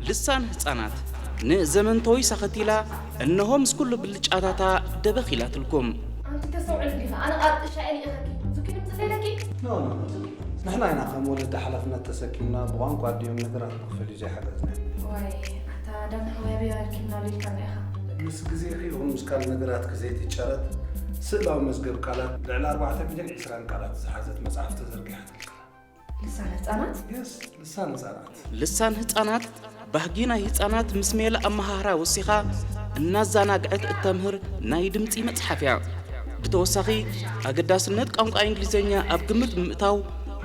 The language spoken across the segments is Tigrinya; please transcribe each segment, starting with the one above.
ልሳን ህፃናት ንዘመን ተወይሳ ከቲላ እነሆ ምስ ኩሉ ብልጫታታ ደበኽ ኢላትልኩም። ኣንቲ ተስተውዕል ዲኻ? ኣነ ቃጥሻ እየ ልኢኸኪ። ዙኪ ድምፂ ዘይለኪ? ኖ፣ ኖ፣ ኖ። ንሕና ኢና ከም ወለዲ ሓላፍነት ተሰኪምና ብቋንቋ ኣዲኦም ነገራት ንኽፈልዩ ዘይሓገዝና። ዋይ፣ ኣታ ዳና ሕዋይ ኣበይ ኣርኪብና ሊልካና ኢኻ? ምስ ግዜኺ ይኹን ምስ ካልእ ነገራትኪ ዘይትጨረጥ ስእላዊ መዝገብ ቃላት ልዕሊ ኣርባዕተ ሚልዮን ዕስራን ቃላት ዝሓዘት መጽሓፍ ተዘርጊሓትልካ። ልሳን ህጻናት? የስ፣ ልሳን ህጻናት። ልሳን ህጻናት ባህጊ ናይ ህጻናት ምስ ሜላ ኣመሃህራ ወሲኻ እናዘናግዐት እተምህር ናይ ድምጺ መጽሓፍ እያ። ብተወሳኺ ኣገዳስነት ቋንቋ እንግሊዝኛ ኣብ ግምት ብምእታው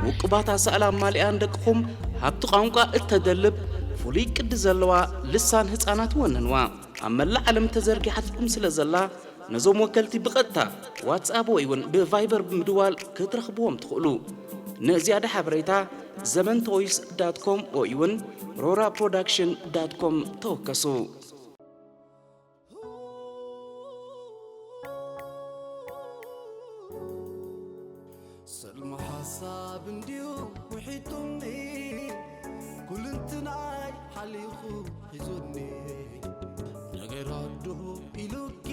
ውቁባት ኣሳእላ ኣማሊኣ ንደቅኹም ሃብቲ ቋንቋ እተደልብ ፍሉይ ቅዲ ዘለዋ ልሳን ህጻናት ወነንዋ። ኣብ መላእ ዓለም ተዘርጊሓትልኩም ስለ ዘላ ነዞም ወከልቲ ብቐጥታ ዋትስኣፕ ወይ እውን ብቫይበር ብምድዋል ክትረኽብዎም ትኽእሉ። ንዝያዳ ሓበሬታ ዘመን ቶይስ ዳት ኮም ወይ እውን ሮራ ፕሮዳክሽን ዳት ኮም ተወከሱ። ሰልሚ ሓሳብ እንድዩ ውሒጡኒ፣ ኩልንትናይ ሓሊኹ ሒዙኒ። ነገር ኣዶ ኢሉኪ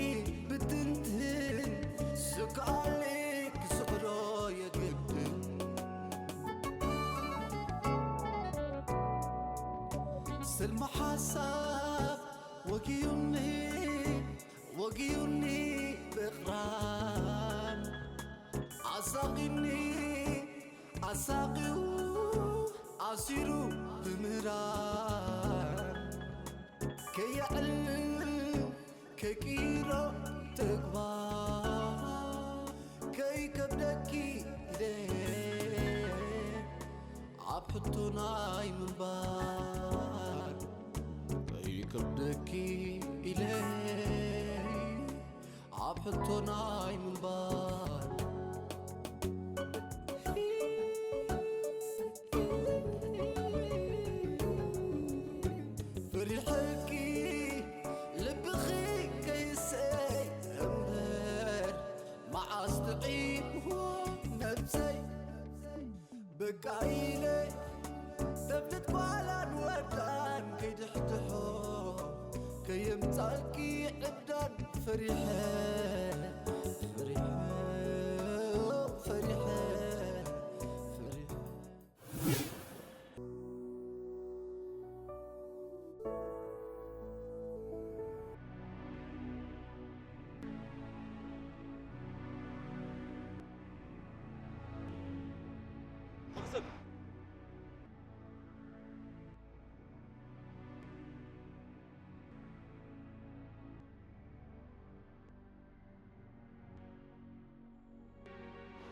ብትንትን፣ ስግኣለይ ክስዕሮ የግድን። ሰልሚ ሓሳብ ወጊዩኒ፣ ወጊዩኒ ብቕራን፣ ኣሳቒኒ ኣሳቒዩ ኣሲሩ ብምህራን፣ ከየዕልል ከይቅይሮ ተግባር፣ ከይከብደኪ ኢለ ኣብ ሕቶ ናይ ምንባር፣ ከይከብደኪ ኢለ ኣብ ሕቶ ናይ ምንባር። ፈሪሐኪ ልብኺ ከይሰይ እምበር፣ መዓስ ጥዒምዎ ነብሰይ። በቃ ኢለ ተብልት ጓላን ወዳን ከይድሕድሖ፣ ከየምጻልኪ ዕብዳን ፈሪሐ፣ ፈሪሐ፣ ፈሪሐ፣ ፈሪሐ።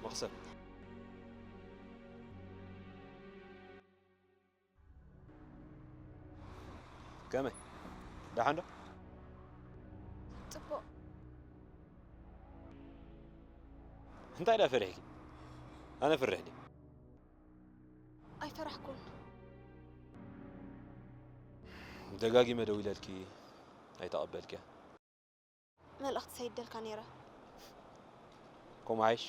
መኽሰብ። ከመይ? ደሓን ዶ? ጽቡቕ። እንታይ ደኣ ፈሪሕኪ? ኣነ ፍርሕ ድየ? ኣይፈራሕኩን። ደጋጊመ ደዊለልኪ ኣይተቐበልክያ። መልእኽቲ ሰይደልካ ነይረ። ከምኡ ሓይሽ።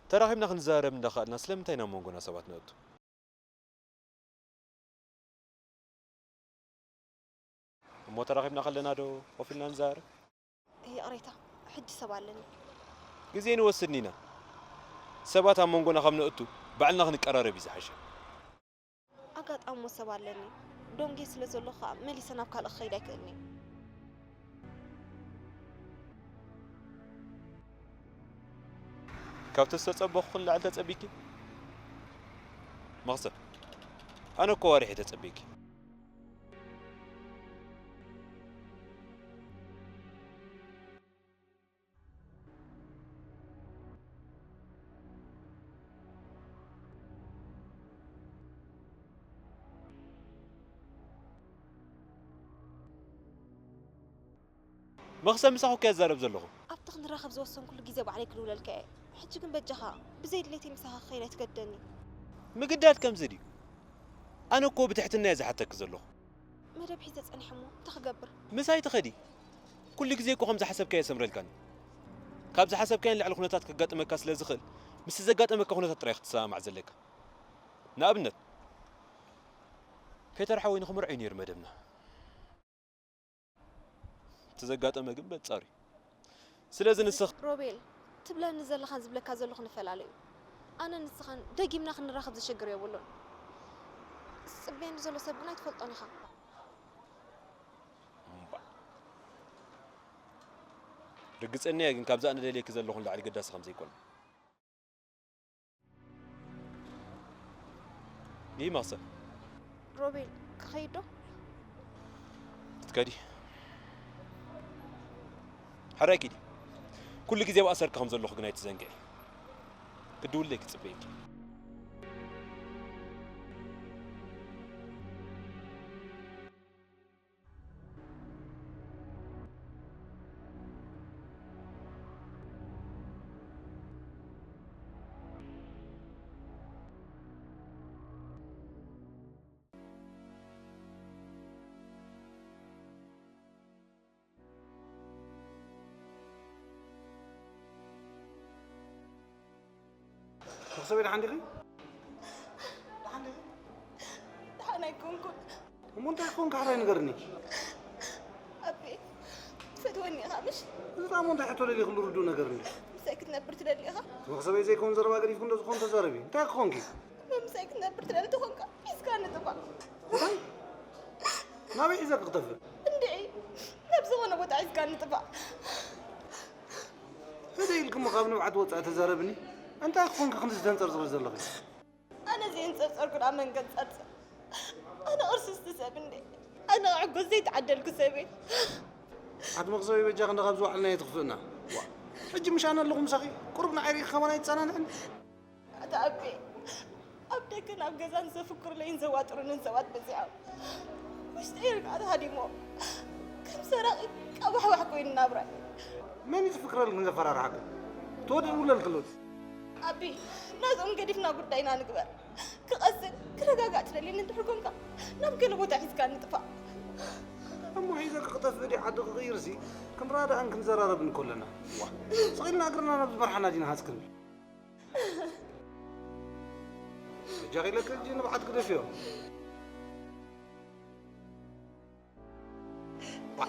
ተራኺብና ክንዘራረብ እንዳኸኣልና ስለምንታይ ናብ መንጎና ሰባት ነእቱ? እሞ ተራኺብና ከለና ዶ ኮፍ ኢልና ንዘራረብ? ይቕሬታ፣ ሕጂ ሰብ ኣለኒ። ግዜ ንወስድን ኢና። ሰባት ኣብ መንጎና ካብ ነእቱ ባዕልና ክንቀራረብ እዩ ዝሓሸ። ኣጋጣሚ እሞ ሰብ ኣለኒ። ዶንጌ ስለ ዘሎ ኸኣ መሊሰ ናብ ካልእ ክኸይድ ኣይክእልን እየ። ካብቲ ዝተጸበኹ ክልዓል ተጸቢኪ? መኽሰብ፣ ኣነ እኮ ዋሪሕ እየ ተጸቢኪ። መኽሰብ ምሳኹ እኮ እየ ዝዛረብ ዘለኹ። ኣብቲ ክንራኸብ ዝወሰንኩሉ ግዜ ባዕለይ ክድውለልካ እየ። ሕጂ ግን በጃኻ ብዘይ ድሌተይ ምሳኻ ክኸይድ ኣይትገድደኒ። ምግዳድ ከምዚ ድዩ? ኣነ እኮ ብትሕትና እየ ዝሓተኪ ዘለኹ። መደብ ሒዘ ጸኒሐ እሞ እንታይ ክገብር? ምሳይ ትኸዲ? ኩሉ ግዜ እኮ ከም ዝሓሰብካዮ ኣይሰምረልካን እዩ። ካብ ዝሓሰብካዮ ንላዕሊ ኩነታት ከጋጥመካ ስለ ዝኽእል፣ ምስ ዘጋጠመካ ኩነታት ጥራይ ክትሰማማዕ ዘለካ። ንኣብነት፣ ፔተር ሓወይ ንኽምርዖ እዩ ነይሩ መደብና። እቲ ዘጋጠመ ግን በጻሪ። ስለዚ ንስኽ ሮቤል፣ ትብለኒ ዘለኻን ዝብለካ ዘለኹ ንፈላለዩ። ኣነ ንስኻን ደጊምና ክንራኸብ ዝሽግር የብሉን። ዝጽበየኒ ዘሎ ሰብ ግን ኣይትፈልጦን ኢኻ። እምባ። ርግጸኛ እየ ግን ካብዛ ንደልየኪ ዘለኹ ንላዕሊ ገዳሲ ከም ዘይኮነ። ይህ ማሰብ ሮቤል፣ ክኸይድ ዶ? ክትከዲ? ሕራይ ኪዲ። ኩሉ ግዜ ኣብ ኣሰርካ ከም ዘለኹ ግን ኣይትዘንግዒ። ክድውለይ ክጽበየኪ። መኽሰበይ ደሓን ዲኺ? ደሓን ዲኺ? ደሓን ኣይኮንኩን። እሞ እንታይ ክኾንካ ሕራይ ንገርኒ። ኣቤ፣ ትፈትወኒ ኢኻ ምሽ? እዚ ደኣ እሞ እንታይ ሕቶ ደልዩ ኩሉ ርዱእ ነገር እንዲ። ምሳይ ክትነብር ትደሊ ኢኻ? መኽሰበይ ዘይከውን ዘረባ ገዲፍኩ እንዶ ዝኾን ተዛረቢ። እንታይ ክኾንኪ? እሞ ምሳይ ክትነብር ትደሊ ተኾንካ ሒዝካኒ ጥፋእ። እንታይ? ናበይ ሒዘ ክኽተፍእ? እንድዒ፣ ናብ ዝኾነ ቦታ ሒዝካኒ ጥፋእ። ህደይ ኢልክሞ ካብ ንብዓት ወጻኢ ተዛረብኒ። እንታይ ክኾንኪ ክንዲ ዝተንጸርጽሪ ዘለኺ? ኣነ ዘየንጸርጸርኩ ደኣ መን ከንጸርጽር? ኣነ ቅርስስቲ ሰብ እንዴ? ኣነ ክዕጎስ ዘይተዓደልኩ ሰብ እየ። ኣቲ መኽሰበይ በጃኺ እንዳ ካብ ዝወዓልናዮ ትኽፍእና። ዋ፣ ሕጂ ምሽ ኣነ ኣለኹ ምሳኺ። ቁሩብ ንዓይ ርኢኺ ከማን ኣይትጸናንዕን? ኣታ ኣቤ፣ ኣብ ደገን ኣብ ገዛን ዘፍቅሩለይን ዘዋጥሩንን ሰባት በዚሖም። ውሽጠይ ርግኣት ሃዲሞ፣ ከም ሰራቒ ቀባሕባሕ ኮይኑ ናብራይ። መን እዩ ዝፍቅረልክን ዘፈራርሓክን? ተወደድ ውለል ክሎት። ኣቢ፣ ናዞም ገዲፍና ጉዳይና ንግበር። ክቐስን ክረጋጋእ ትደልየኒ እንድሕር ኮንካ፣ ናብ ገለ ቦታ ሒዝካኒ ጥፋእ። እሞ ሒዘ ክጠፍእ ድዩ ዓዲ ክቕይርሲ፣ ክንራዳእን ክንዘራረብን እኮ ኣለና። ዋ፣ ስቕ ኢልና እግርና ናብ ዝመርሓና ዲና ሃጽ ክንብል። በጃኺ ኢለኪ ሕጂ ንብዓት ግደፍዮ። ዋ።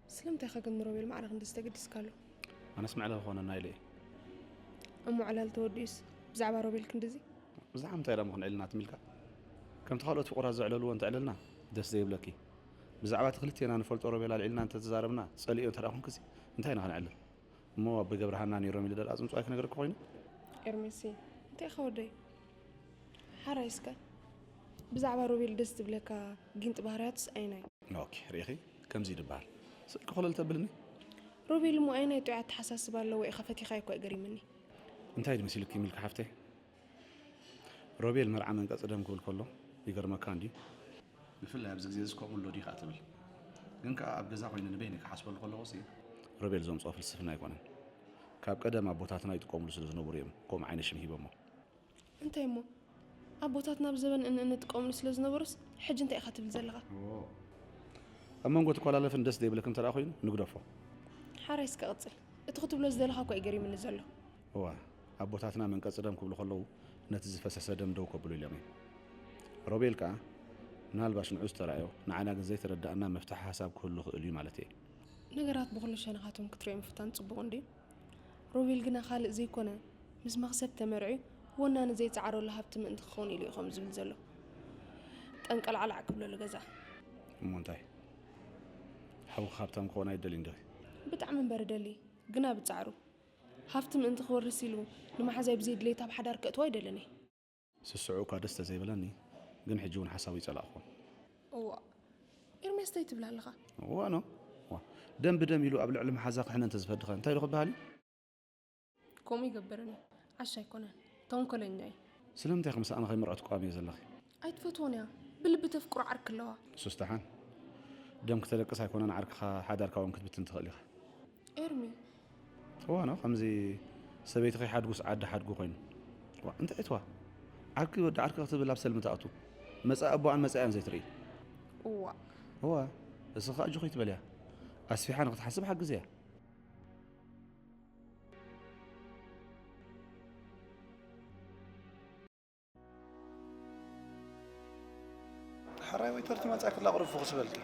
ስለምንታይ ኢኻ ግን ንሮቤል ማዕረ ክንድዚ ተገዲስካሉ? ኣነስ መዕለሊ ክኾነና ኢለ እየ። እሞ ዕላል ተወዲኡስ ብዛዕባ ሮቤል ክንድዚ? ብዛዕባ ምንታይ ደኣ እሞ ክንዕልልና ትም ኢልካ? ከምቲ ካልኦት ፍቑራት ዘዕለልዎ እንተዕለልና ደስ ዘይብለኪ? ብዛዕባ እቲ ክልቴና ንፈልጦ ሮቤል ኣልዒልና እንተተዛረብና ጸሊእዮ እንተ ደኣ ኮንክሲ እንታይ ኢና ክነዕልል? እሞ ኣቦይ ገብረሃና ነይሮም ኢለ ደኣ ጽምጽዋይ ክነግረኪ ኮይኑ? ኤርሜሲ፣ እንታይ ኢኻ ወደይ? ሓራይ እስከ ብዛዕባ ሮቤል ደስ ዝብለካ ጊንጢ ባህርያቱስ ኣየናይ? ኦኬ፣ ርኢኺ? ከምዚ እዩ ዝበሃል። ስእልኪ ኮለል ተብልኒ? ሮቤል እሞ ኣየናይ ጥዑይ ኣተሓሳስባ ኣለዎ ኢኻ ፈቲኻዮ እኮ እዩ ገሪምኒ። እንታይ ድዩ መሲሉኪ ሚልካ ሓፍተይ? ሮቤል መርዓ መንቀጺ ደም ክብል ከሎ ይገርመካ እንድዩ። ብፍላይ ኣብዚ ግዜ እዚ ከምኡ ኣሎ ድዩ ከኣ ትብል። ግን ከኣ ኣብ ገዛ ኮይነ ንበይነይ ክሓስበሉ ከለኹሲ፣ ሮቤል ዘምጽኦ ፍልስፍና ኣይኮነን። ካብ ቀደም ኣቦታትና ይጥቀምሉ ስለ ዝነበሩ እዮም ከምኡ ዓይነት ሽም ሂቦሞ። እንታይ እሞ? ኣቦታትና ኣብ ዘበን እን እንጥቀምሉ ስለ ዝነበሩስ፣ ሕጂ እንታይ ኢኻ ትብል ዘለኻ? ኦ። ኣብ መንጎ ትኮላለፍን ደስ ዘይብለክን እንተ ደኣ ኮይኑ፣ ንግደፎ። ሓራይ እስከ ቀጽል። እቲ ክትብሎ ዝደለኻ እኮ እዩ ገሪምኒ ዘሎ። እዋ፣ ኣቦታትና መንቀጺ ደም ክብሉ ከለዉ፣ ነቲ ዝፈሰሰ ደም ደው ከብሉ ኢሎም እዮም። ሮቤል ከኣ፣ ምናልባሽ ንዑ ዝተራእዮ፣ ንዓና ግን ዘይተረድኣና መፍትሒ ሓሳብ ክህሉ ይኽእል እዩ ማለት እየ። ነገራት ብኹሉ ሸነኻቶም ክትሪኦ ምፍታን ጽቡቕ እንድዩ። ሮቤል ግና ካልእ ዘይኮነ፣ ምስ መኽሰብ ተመርዕዩ፣ ወናኒ ዘይጸዓረሉ ሃብቲ ምእንቲ ክኸውን ኢሉ እዩ ከምኡ ዝብል ዘሎ። ጠንቀልዓላዕ ክብለሉ ገዛ። እሞ እንታይ? ሓውኺ ሃብታም ክኾን ኣይደልይን ዲኺ? ብጣዕሚ እምበር እደሊ፣ ግና ብጻዕሩ። ሃብቲ ምእንቲ ክወርስ ኢሉ፣ ንመሓዛይ ብዘይ ድሌት ኣብ ሓዳር ከእትዎ ኣይደልን እየ። ስስዑ እኳ ደስ ተዘይበለኒ፣ ግን ሕጂ እውን ሓሳቡ ይጸላእኹዎ። እዋእ፣ ኤርምያስ እንታይ ትብል ኣለኻ? እዋእ ኖ፣ እዋ፣ ደም ብደም ኢሉ ኣብ ልዕሊ መሓዛ ክሕነ እንተዝፈድኸ እንታይ ዶ ክበሃል እዩ? ከምኡ ይገብርን እዩ። ዓሻ ኣይኮነን፣ ተንኮለኛ እዩ። ስለምንታይ ኢኺ ምስ ኣነ ከይመርዖ ትቃወምዮ ዘለኺ? ኣይትፈትዎን እያ፣ ብልቢ ተፍቅሮ ዓርኪ ኣለዋ። ንሱስ ደሓን፣ ደም ክተደቅስ ኣይኮነን ዓርክኻ ሓዳርካ እውን ክትብትን ትኽእል ኢኻ። ኤርሚ። እዋ ኖ፣ ከምዚ ሰበይቲ ከይሓድጉስ ዓዲ ሓድጉ ኮይኑ። ዋ፣ እንታይ እትዋ? ዓርኪ ወዲ ዓርኪ ክትብል ኣብ ሰልሚ ትኣቱ። መጻኢ ኣቦኣን መጻኢኣን ዘይትርኢ። እዋ። እዋ፣ እስኻ ኣጆኺ ትበልያ። ኣስፊሓ ንክትሓስብ ሓግዝያ። ሕራይ ወይተርቲ መጻ ክላ ቁሩብ ፍኹስ በልኪ።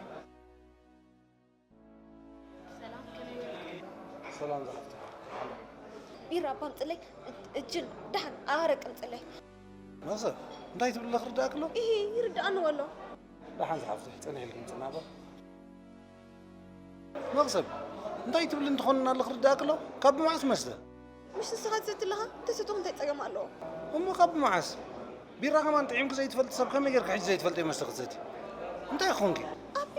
ሰላም፣ ከመይ ውዒልኩም? ሰላም ዝሓፍቲ። ቢራ እባ ኣምጽለይ፣ እጅን ደሓን ኣረቂ ኣምጽለይ። መኽሰብ፣ እንታይ ትብሊ ክርዳእክ ኣሎ? ኢሂ፣ ይርድኣኒ ወሎ። ደሓን ዝሓፍቲ፣ ጽንሕ ኢልኪ ምጽና እባ። መኽሰብ፣ እንታይ ትብሊ እንትኾን እናለ ክርዳእክ ኣሎ? ካብ ብመዓስ መስተ? ምሽ ንስኻ ትሰቲ ኣለኻ? እንተሰተኹ እንታይ ጸገም ኣለዎ? እሞ ካብ ብመዓስ? ቢራ ከማን ጥዒምኪ ዘይትፈልጢ ሰብ ከመይ ጌርኪ ሕጂ ዘይትፈልጢ መስተ ክትሰቲ? እንታይ ኾንኪ? ኣቢ፣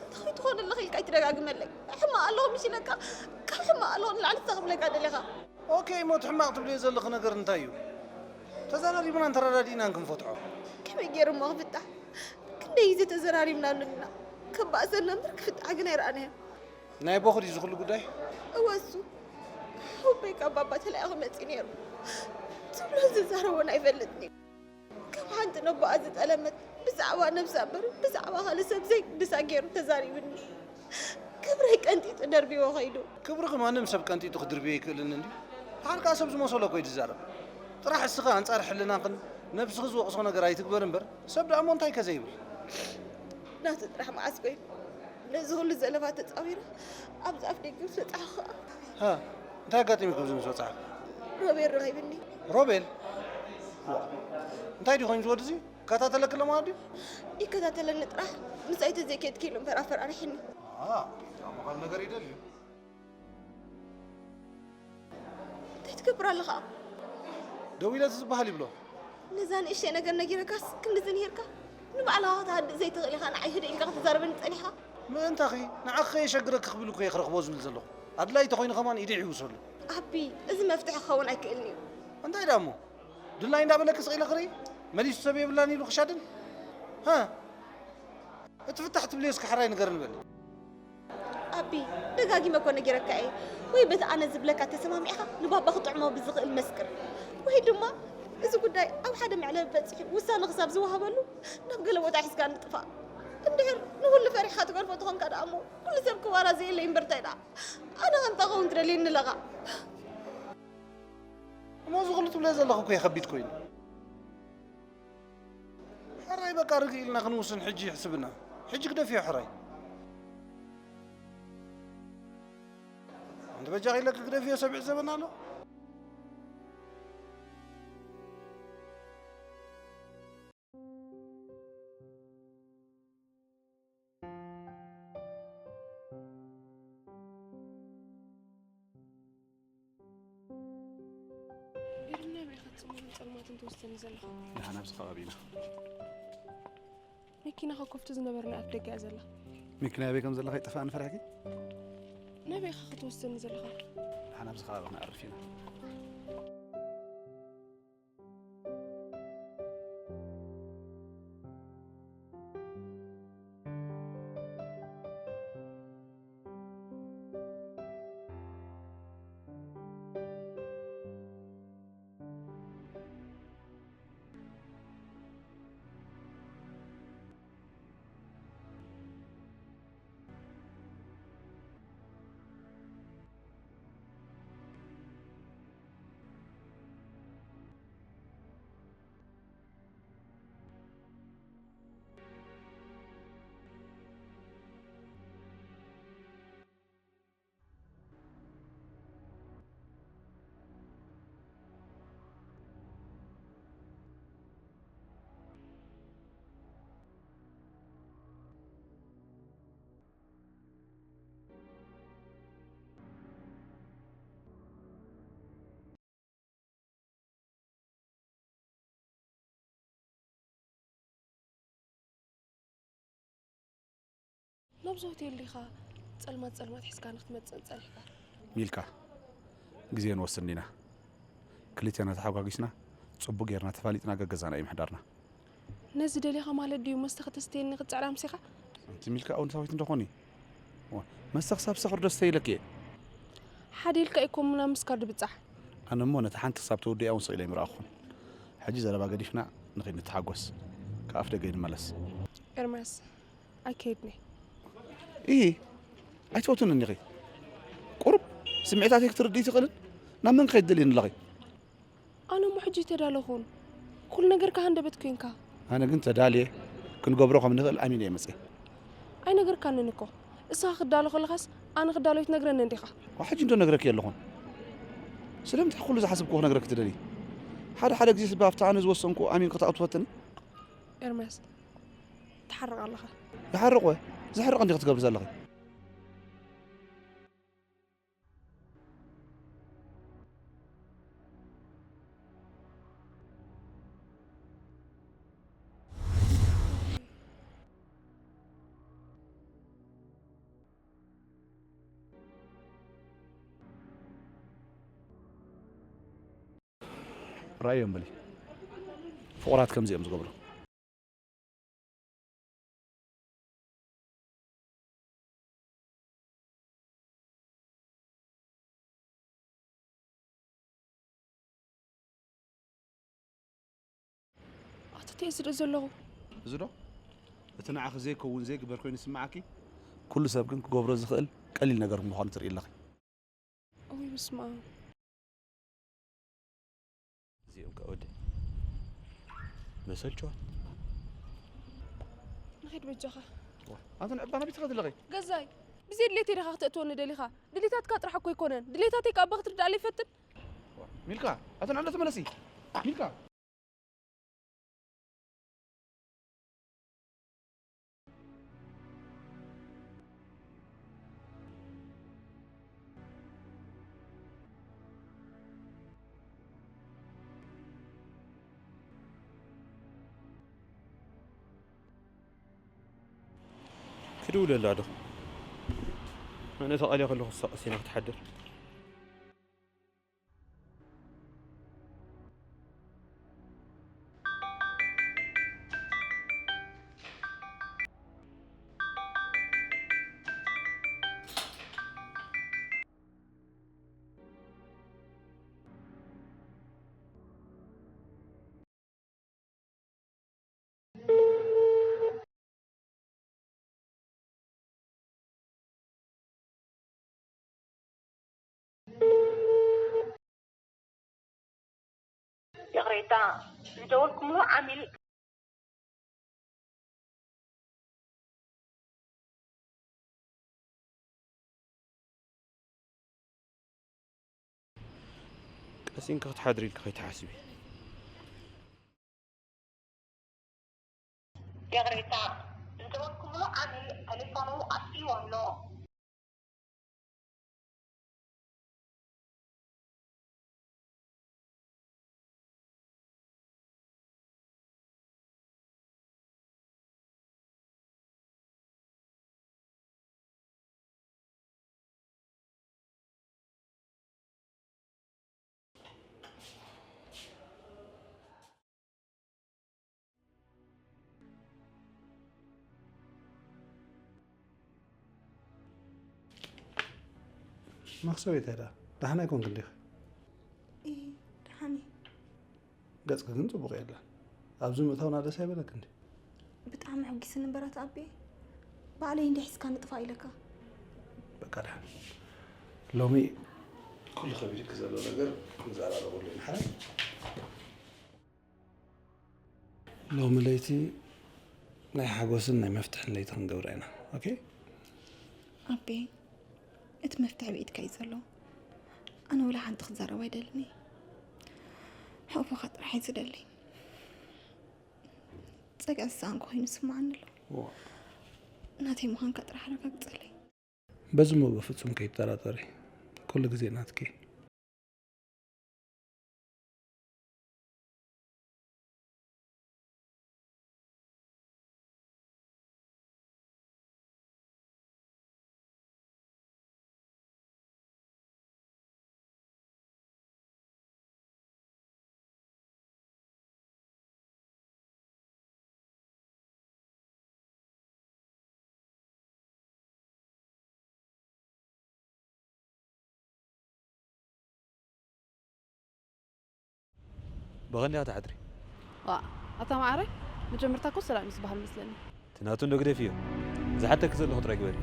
እንታይ ትኾን ኣለኻ ኢልካ ኣይትደጋግመለይ። ሕማቕ ኣለኹ ምሽ ኢለካ፣ ካብ ሕማቕ ኣለኹ ንላዕሊ እንታይ ክብለካ ደሊኻ? ኦኬ፣ እሞ እቲ ሕማቕ ትብልዮ ዘለኺ ነገር እንታይ እዩ? ተዘራሪብናን ተረዳዲእናን ክንፈትሖ። ከመይ ገይሩ እሞ ክፍታሕ? ክንደይ ግዜ ተዘራሪብናሉ ኢና። ክባእሰና እምበር ክፍታሕ ግን ኣይረኣናዮን። ናይ ኣቦኺ ድዩ እዚ ኩሉ ጉዳይ? እወ፣ እሱ። ኣቦይ ካብ ባባ ተላኢኹ መጺኡ ነይሩ። ዝብሎን ዝዛረቦን ኣይፈልጥን እዩ። ከም ሓንቲ ነቦኣ ዝጠለመት ብዛዕባ ነብሳ እምበር ብዛዕባ ካልእ ሰብ ዘይብሳ ገይሩ ተዛሪቡኒ። ክብረይ ቀንጢጡ ደርቢዎ ከይዱ። ክብርኺ ማንም ሰብ ቀንጢጡ ክድርብዮ ኣይክእልን እንድዩ። ድሓር ከኣ ሰብ ዝመሰሎ እኮ እዩ ዝዛረብ። ጥራሕ እስኺ ኣንጻር ሕልናኽን ነብስኺ ዝወቕሶ ነገር ኣይትግበሪ እምበር፣ ሰብ ደኣ እሞ እንታይ ከ ዘይብል? ናቱ ጥራሕ መዓስ ኮይኑ ነዚ ኩሉ ዘለፋ ተጻዊረ ኣብዚ ኣፍ ደገ ምስ በጻሕኩ ከኣ። ሃ፣ እንታይ ኣጋጢሙኪ ኣብዚ ምስ በጻሕኪ? ሮቤል ረኺብኒ። ሮቤል? ዋ፣ እንታይ ድዩ ኮይኑ እዚ ወዲ እዚ? ይከታተለኪ ኣሎ ማለት ድዩ? ይከታተለኒ ጥራሕ፣ ምሳይ ተዘይከድኪ ኢሉ እምበር ኣፈራሪሕኒ። ኣ፣ እሞ ካልእ ነገር ይደልዩ። እንታይ ትገብር ኣለኻ? ደው ኢለ እቲ ዝበሃል ይብሎ። ነዛ ንእሽተይ ነገር ነጊረካስ ክንድዚ ንሂርካ? ንባዕልኻ ክትሃድእ ዘይትኽእል ኢኻ፣ ንዓይ ህድእ ኢልካ ክትዛረበኒ ጸኒሕካ? ምእንታኺ፣ ንዓኺ ከየሸግረኪ ክብል እኮ እየ ክረኽቦ ዝብል ዘለኹ። ኣድላዪ ተኾይኑ ከማን ኢደይ ይሕውሰሉ። ኣቢ፣ እዚ መፍትሒ ክኸውን ኣይክእልን እዩ። እንታይ ደኣ እሞ? ድላዪ እንዳበለኪ ስቕ ኢለ ክርኢ? መሊሱ ሰብ የብላን ኢሉ ክሻድን? ሃ? እቲ ፍታሕ ትብልዮ እስከ ሕራይ ንገርኒ በሊ። ኣቢ፣ ደጋጊመ እኮ ነጊረካ እየ። ወይ በቲ ኣነ ዝብለካ ተሰማሚዕካ ንባባ ክጥዕሞ ብዝኽእል መስክር። ወይ ድማ እዚ ጉዳይ ኣብ ሓደ መዕለቢ በጺሑ ውሳነ ክሳብ ዝወሃበሉ ናብ ገለ ቦታ ሒዝካ ንጥፋእ። እንድሕር ንኹሉ ፈሪሕካ ትገድፎ ተኾንካ ደኣ እሞ ኩሉ ሰብ ክዋራ ዘየለ ይንበር እንታይ ደኣ? ኣነ ከምታ ክኸውን ትደልየኒ ኣለኻ? እሞ እዚ ኩሉ ትብለዮ ዘለኹ እኮ እዩ ከቢድ ኮይኑ። ሕራይ በቃ ርግእ ኢልና ክንውስን ሕጂ ይሕስብና። ሕጂ ግደፍዮ ሕራይ። ኣንቲ በጃኺ ኢለኪ ግደፍዮ ሰብ ይዕዘበና ኣሎ። ኤርምና፣ ብኢኻ ጽምውን ጸልማትን ትወስደኒ ዘለኻ? ደሓን ኣብዚ ከባቢ ኢና። መኪናኻ ኮፍቲ ዝነበርና ኣፍ ደገ እያ ዘላ። መኪና ኣበይ ከም ዘለኻ ይጠፍኣኒ ፈሪሕኪ? ናበይ ኢኻ ክትወስደኒ ዘለኻ? ደሓን ኣብዚ ከባቢ ክንኣርፍ ኢና። ናብዚ ሆቴል ዲኻ ጸልማት ጸልማት ሒዝካ ንክትመጽእ ጸኒሕካ? ሚልካ፣ ግዜ ንወስድ ኢና። ክልቴና ተሓጓጊስና፣ ጽቡቕ ጌርና ተፋሊጥና ገገዛና እዩ ምሕዳርና። ነዚ ደሊኻ ማለት ድዩ መስተ ከተስተየኒ ክትጽዕር ኣምሲኻ? ኣንቲ ሚልካ ኣወንታዊት እንዶ ኾኒ። ዋ፣ መስተ ክሳብ ሰኽር ዶ ስተይ ኢለኪ እየ? ሓደ ኢልካ ኢኮ ምና ምስካር ድብጻሕ። ኣነ እሞ ነቲ ሓንቲ ክሳብ ተውድያ እውን ስቕ ኢለ ኣይምረኣኹን። ሕጂ ዘረባ ገዲፍና ንኺድ ንተሓጎስ። ካብ ኣፍ ደገ ይንመለስ። ኤርምያስ ኣይከይድኒ። እሂ ኣይትፈቱን እኒኺ። ቁሩብ ስምዒታተይ ክትርድኢ ትኽእልን? ናብ መን ክኸይድ ደልየኒ ኣለኺ? ኣነ እሞ ሕጂ ተዳለኹን ኩሉ ነገር ከ ሃንደበት ኮንካ። ኣነ ግን ተዳልየ ክንገብሮ ከም ንኽእል ኣሚነ እየ መፅየ። ኣይነገርካንን እኮ። እስኻ ክዳሎ ከለኻስ ኣነ ክዳሎ ይትነግረኒ እንዲኻ። ሕጂ እንዶ ነግረኪ ኣለኹን። ስለምንታይ ኩሉ ዝሓሰብክዎ ክነግረኪ ትደሊ? ሓደ ሓደ ግዜ ስባ ኣብቲ ኣነ ዝወሰንኩ ኣሚን ክትኣቱ ትፈትኒ? ኤርምያስ ትሓርቕ ኣለኻ። ይሓርቕ ወ ዝሕርቕ እንዲ ክትገብሪ ዘለኺ። ራእዮም በሊ ፍቑራት ከምዚ እዮም ዝገብሩ። ኣተተየ ዝርኢ ዘለኹ። እዚ ዶ እቲ ንዓኺ ዘይከውን ዘይግበር ኮይኑ ይስምዓኪ? ኩሉ ሰብ ግን ክገብሮ ዝኽእል ቀሊል ነገር ምዃኑ ትርኢ ኣለኺ። እውይ በስመ ኣብ። እዚኦም ከ ወደ መሰልቸዋ ንኺድ በጃኻ። ኣንተ ንዕባ ናበይ ትኸዲ ኣለኺ? ገዛይ ብዘይ ድሌተይ ዲኻ ክተእትወኒ ደሊኻ? ድሌታትካ ጥራሕ እኮ ኣይኮነን ድሌታተይ ከኣ እባ ክትርድኣለይ ፈትን። ሚልካ ኣተ ንዕሎ ተመለሲ። ሚልካ ክድውለላ ዶ ኣነ ተቓልያ ከለኹ እሳ ቀሲና ክትሓድር። ይቕሬታ ዝደወልኩምሉ ዓሚል ቀሲንኪ ክትሓድሪ ኢልኪ ከይትሓስቢ። ይቕሬታ ዝደወልኩምሉ ዓሚል ተሌፎኑ ኣጥፊእዎ ኣሎ። መኽሰብ እየ ተዳ ደሓን ኣይኮንክ እንዲኽ ኢ ደሓን እየ ገጽኪ ግን ጽቡቕ የለን ኣብዚ ምእታውና ደስ ኣይበለክ እንዲ ብጣዕሚ ሕጒስኒ እምበር ኣቲ ኣቤ ባዕለይ እንዲ ሒዝካ ንጥፋእ ኢለካ በቃ ደሓን ሎሚ ኩሉ ከቢድክ ዘሎ ነገር ንዘራረበሉ ኢና ሓራይ ሎሚ ለይቲ ናይ ሓጎስን ናይ መፍትሕን ለይቲ ክንገብራ ኢና ኦኬ ኣቤ እቲ መፍትሒ ብኢድካ እዩ ዘሎ ኣነ ወላ ሓንቲ ክዛረብ ኣይደልን እየ ሕቑፎኻ ጥራሕ እዩ ዝደሊ ጸግዒ ዝሰኣንኩ ኮይኑ ይስምዓኒ ኣሎ ናተይ ምዃንካ ጥራሕ ኣረጋግጸለይ በዚ እሞ በፍጹም ከይትጠራጠሪ ኩሉ ግዜ ናትኪ ብቐንዲ ኢኻ ትሓድሪ። ዋ ኣታ ማዓረይ፣ መጀመርታ እኮ ሰላም እዩ ዝበሃል መስለኒ። እቲ ናቱ እንዶ ግደፍዮ። ዝሓተኪ ዘለኹ ጥራይ ግበሪ።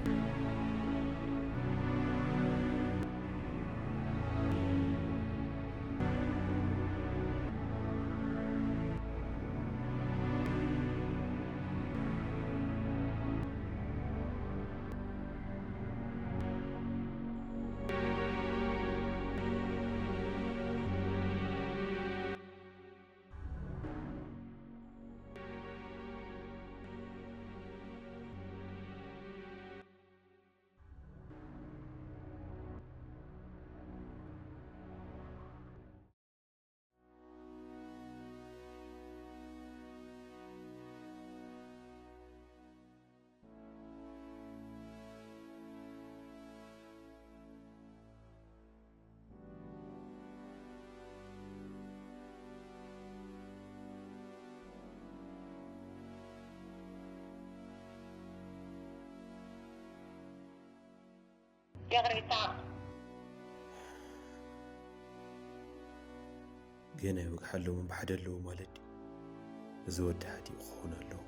ይቕሬታ። ገና ይወግሓ ኣለዎም ብሓደ ኣለዎ ማለት ድዩ? እዚ ወዲ ሓዲኡ ክኸውን ኣለዎ።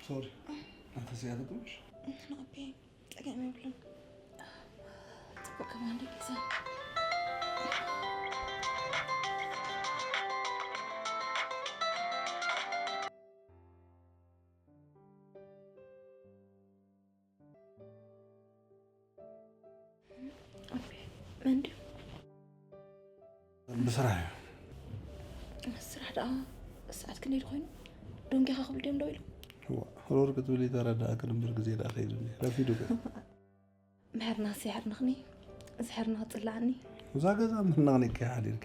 ሶሪ ኣንተ እዚኣ ተጥምሽ ንኣቤ ጸገም የብሉን። ጽቡቅ ከማን ደቂሰ ኣቤ መን ድዩ? ብስራሕ እዩ። ስራሕ ደኣ ሰዓት ክንደይ ኮይኑ? ዶንጌኻ ክብል ድዮም ደው ኢሉ? እዋ፣ ሮር ክትብል ይተረዳእክን እምበር ግዜ ደኣ ከይዱኒ ረፊዱ ግን ምሕርናስ ይሕርንኽኒ ዝሕርንኽ ጽላዕኒ። እዛ ገዛ ምሕናቕኒ ከይ ሓዲርኪ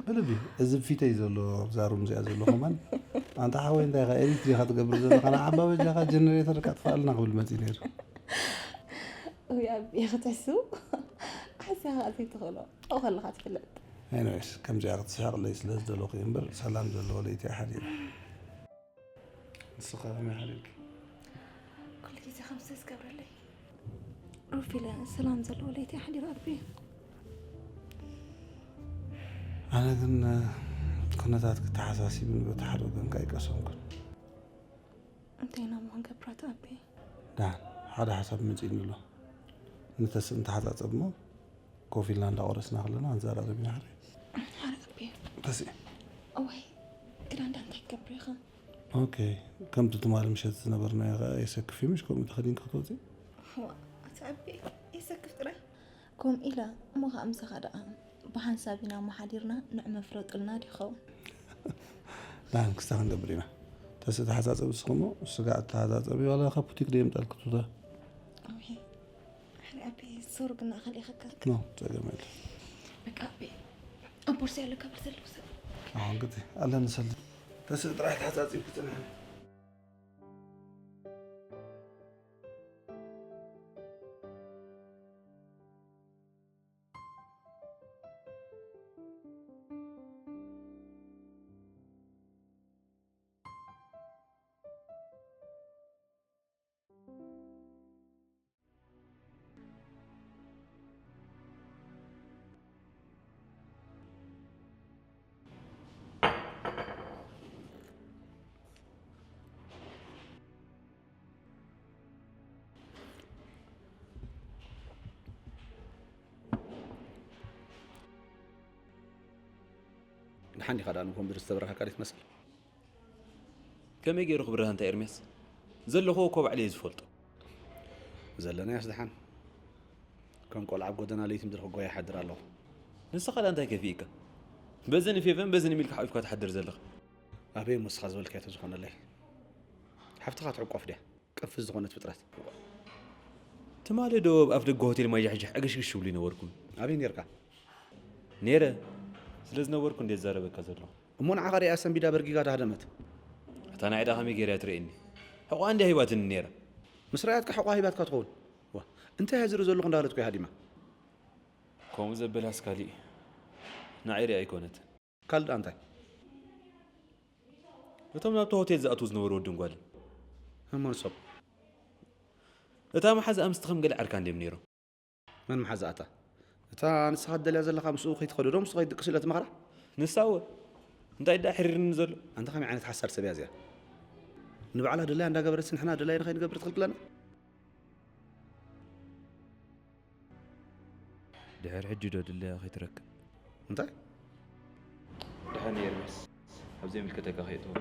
ብልቢ እዚ ፊተይ ዘሎ ኣብዛ ሩም እዚኣ ዘሎ ከማን ኣንታ ሓወይ እንታይ ኢኻ ኤዲት ዲኻ ትገብር ዘለኻ ንዓባ በጃኻ ጀነሬተር ካጥፋኣልና ክብል መፂ ነይሩ። ውይ ኣቢ ክትሕሱ ሓስኻ ዘይትኽእሎ ኣብኡ ከለኻ ትፍለጥ። ኤኒዌይስ ከምዚኣ ክትስሕቕለይ ስለ ዝደለኹ እየ እምበር ሰላም ዘለዎ ለይቲ እየ ሓዲረ። ንስኻ ከመይ ሓዲርኪ? ኩሉ ግዜ ከምዚ ዝገብረለይ ሩፍ ኢለ ሰላም ዘለዎ ለይቲ ሓዲረ ኣቢ። ኣነ ግን ኩነታት ክተሓሳሲብን በቲ ሓደ ወገንካ ኣይቀሰንኩን። እንታይ ኢና ምኾን ገብራት ኣቢ? ዳን ሓደ ሓሳብ መፂእኒ ኣሎ። ንተስእ እንተሓፃፀብ እሞ ኮፍ ኢልና እንዳቆረስና ከለና ክንዘራረብ ኢና። ሕራይ ሓረ ኣቢ። ተስእ እዋይ ግዳ እንዳ እንታይ ክገብር ኢኻ? ኦኬ ከምቲ ትማሊ ምሸት ዝነበርናዮ ከኣ የሰክፍ እዩ ምሽ ከምኡ ተኸዲንኪ ክትወፂ? ዋ ኣቲ ኣቢ የሰክፍ ጥራይ። ከምኡ ኢለ እሞ ከዓ ምሳኻ ደኣ ብሓንሳብ ኢና እሞ ሓዲርና ንዕመ ፍለጡልና ድዩ ይኸውን? ዳን ክስታ ክንገብር ኢና። ተስእ ተሓፃፀብ እስኹ እሞ ስጋዕ ተሓፃፀቢ ዋላ ካብ ቡቲክ ደየምጣልኪ ቱታ። ኣውሄ ሕሪ ኣቢ ሶር ግና ከሊኸካ ኖ ጸገም የለ። በቃ ኣቢ ኣብ ቦርሳ ያለ ከብል ዘለዉ ሰብ ኣሁን ግዜ ኣለኒ ሰልዲ ተስእ ጥራሕ ተሓፃፂብኪ ፅንሕኒ። ድሓን ዲኻ ደኣ ንኮምፒተር ዝተበራኸካ ዶ ትመስል? ከመይ ገይሩ ክብርህ ኣንታ ኤርምያስ? ዘለኹዎ እኮ ባዕለይ እየ ዝፈልጦ። ዘለናዮስ ድሓን ከም ቆልዓ ኣብ ጎደና ለይቲ ምድሪ ክጎያ ይሓድር ኣለኹ። ንስኻ ደኣ እንታይ ከፊእካ? በዚ ንፌቨን በዚ ንሚልካ ሓቂፍካ ትሓድር ዘለኻ። ኣበይ እሞ ንስኻ ዝበልካዮ ተዝኾነለይ? ሓፍትኻ ትዕቆፍ ድያ? ቅፍዝ ዝኾነት ፍጥረት። ትማሊ ዶ ኣብ ኣፍ ደገ ሆቴል ማይጃሕጃሕ ዕግሽግሽ ይብሉ ይነበርኩም? ኣበይ ነርካ? ነይረ። ስለ ዝነበርኩ እንዴ ዝዛረበካ ዘለኹ። እሞ ንዓኻ ሪኣ ሰንቢዳ በርጊጋ ዳህደመት። እታ ናይ ዕዳ ከመይ ገይራ ትርእየኒ? ሕቋ እንድያ ሂባትኒ ነይራ። ምስ ረኣትካ ሕቋ ሂባትካ ትኸውን። ዋ፣ እንታይ እያ ዝርኢ ዘለኹ እንዳበለት እኮ እያ ሃዲማ። ከምኡ ዘበላስ ካሊእ ንዓይ ሪኣ ኣይኮነትን። ካልእ ደኣ እንታይ? እቶም ናብቲ ሆቴል ዝኣትዉ ዝነበሩ ወድን ጓልን። እሞ ንሶም? እታ መሓዛኣ ምስቲ ከም ገለ ዓርካ እንድዮም ነይሮም። መን መሓዛኣታ? እታ ንስኻ ትደልያ ዘለኻ ምስኡ ከይትኸዱ ዶ ምስኡ ከይትድቅሱ ኢለ ትመኽራ? ንሳ እወ። እንታይ ደኣ ሕሪርኒ ዘሎ? ኣንታ ከመይ ዓይነት ሓሳድ ሰብ እያ እዚኣ? ንባዕላ ድላያ እንዳገበረትስ ንሕና ድላይና ከይንገብር ትኽልክለና? ድሕር ሕጂ ዶ ድለያ ከይትረክብ? እንታይ? ደሓን ኤርሚያስ፣ ኣብ ዘይምልከተካ ከየእትዎ።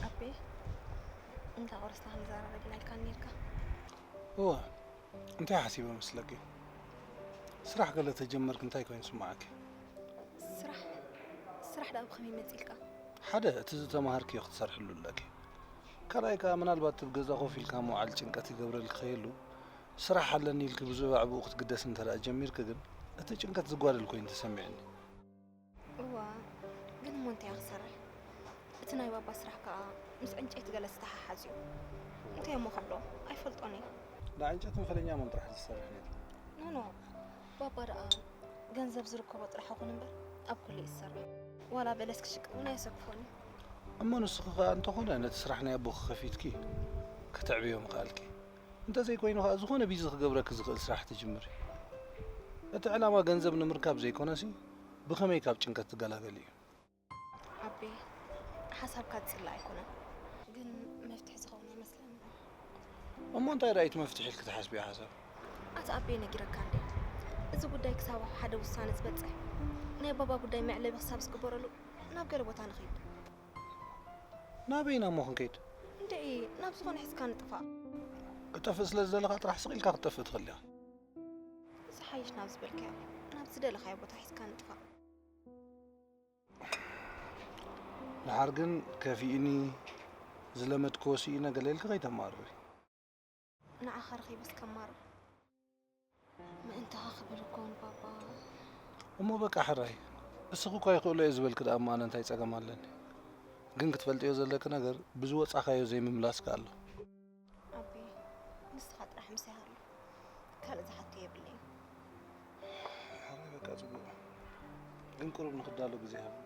ኣቤ፣ እንዳ ቆረስና ክንዘራረብ ኢልካ ነይርካ። እወ፣ እንታይ ሓሲበ መስለኪ? ስራሕ ገለ ተጀመርክ እንታይ ኮይኑ ስማዓኪ? ስራሕ ስራሕ ደኣ ብኸመይ መጺልካ? ሓደ፣ እቲ ዝተማሃርክዮ ክትሰርሕሉ ኣለኪ። ካልኣይ ከኣ ምናልባት ኣብ ገዛ ኮፍ ኢልካ ምውዓል ጭንቀት ይገብረልኪ ከየሉ፣ ስራሕ ኣለኒ ኢልኪ ብዙሕ ብኡ ክትግደሲ እንተ ደኣ ጀሚርኪ ግን፣ እቲ ጭንቀት ዝጓደል ኮይኑ ተሰሚዕኒ። እዋ፣ ግን እሞ እንታይ ክሰርሕ? እቲ ናይ ባባ ስራሕ ከኣ ምስ ዕንጨይቲ ገለ ዝተሓሓዝ እዩ። እንታይ እሞ ክብሎ? ኣይፈልጦን እየ። ንዕንጨይትን ፈለኛሞን ጥራሕ ዝሰርሕ ነቲ። ኖኖ፣ ባባ ደኣ ገንዘብ ዝርከቦ ጥራሕ ይኹን እምበር ኣብ ኩሉ እዩ ዝሰርሕ። ዋላ በለስ ክሽቅጥ እውን ኣየሰክፎን እዩ። እሞ ንስኺ ከኣ እንተኾነ ነቲ ስራሕ ናይ ኣቦኺ ከፊትኪ ከተዕብዮ ምኽኣልኪ። እንተዘይኮይኑ ከኣ ዝኾነ ቢዚ ክገብረኪ ዝኽእል ስራሕ ትጅምሪ። እቲ ዕላማ ገንዘብ ንምርካብ ዘይኮነሲ ብኸመይ ካብ ጭንቀት ትገላገሊ እዩ። ኣቤ፣ ሓሳብካ ዝጽላእ ኣይኮነን፣ ግን መፍትሒ ዝኸውን ኣይመስለንን። እሞ እንታይ ደኣ እዩ እቲ መፍትሒ ኢልኪ ትሓስብዮ ሓሳብ? ኣቲ ኣቤ ነጊረካ እንዴ? እዚ ጉዳይ ክሳብ ኣብ ሓደ ውሳነ ዝበጽሕ፣ ናይ ባባ ጉዳይ መዕለቢ ክሳብ ዝግበረሉ ናብ ገለ ቦታ ንኺድ። ናበይ ኢና እሞ ክንከይድ? እንድዒ፣ ናብ ዝኾነ ሒዝካ ንጥፋእ። ክጠፍእ ስለ ዝደለኻ ጥራሕ ስቕ ኢልካ ክትጠፍእ ትኽእል ኢኻ። ዝሓይሽ ናብ ዝበልካዮ፣ ናብ ዝደለኻዮ ቦታ ሒዝካ ንጥፋእ። ድሓር ግን ከፊእኒ፣ ዝለመድክዎ ስኢነ ገለ ኢልኪ ከይተማርሪ። ንዓኻ ረኺበስ ከማርር ምእንታኻ ክብል እኮ ንባባ። እሞ በቃ ሕራይ፣ እስኺ እኳ ይኽእሎ እየ ዝበልኪ ደኣ እሞ ኣነ እንታይ ጸገም ኣለኒ? ግን ክትፈልጥዮ ዘለኪ ነገር ብዝወጻኻዮ ዘይምምላስኪ ኣሎ። ኣቢ ንስኻ ጥራሕ ምሳይ ሃሉ፣ ካልእ ዝሓቶ የብለይን። ሕራይ በቃ ጽቡቕ፣ ግን ቁሩብ ንኽዳሎ ግዜ ሃብኒ።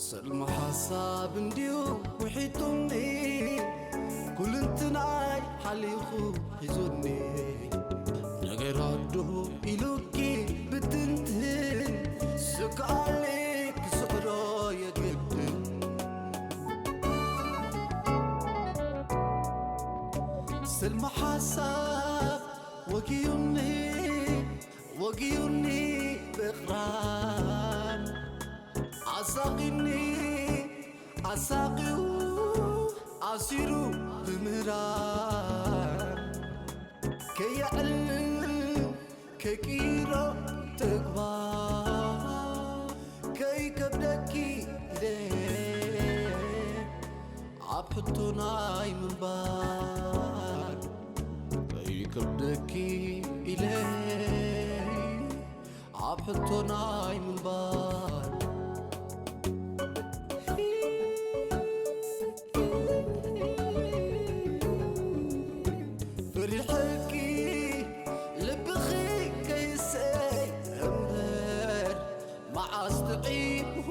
ሰልሚ ሓሳብ እንድዩ ውሒጡኒ፣ ኩልንትናይ ሓሊኹ ሒዙኒ። ነገራት ዶ ኢሉኪ ብትንትን፣ ስክኣለይ ክስዕሮ የግድን። ሰልሚ ሓሳብ ወጊዩኒ፣ ወጊዩኒ ብቕራን፣ ኣሳቒኒ ኣሳቒዩ ኣሲሩ ብምህራን፣ ከየዕልል ከይቅይሮ ተግባር፣ ከይከብደኪ ኢለ ኣብ ሕቶ ናይ ምንባር፣ ከይከብደኪ ኢለ ኣብ ሕቶ ናይ ምንባር። ፈሪሐኪ ልብኺ ከይሰይ እምበር፣ መዓስ ጥዒምዎ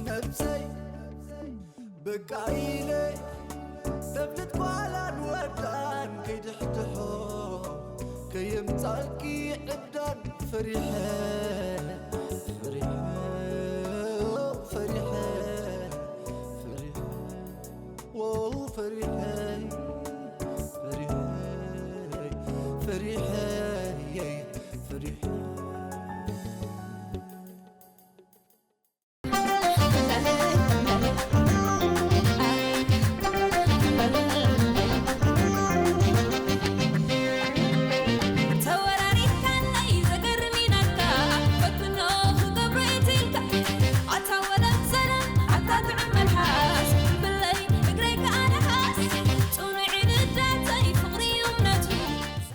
ነብሰይ። በቃ ኢለ ተብልት ጓላን ወዳን፣ ከይድሕድሖ ከየምጻልኪ ዕብዳን ፈሪሐ።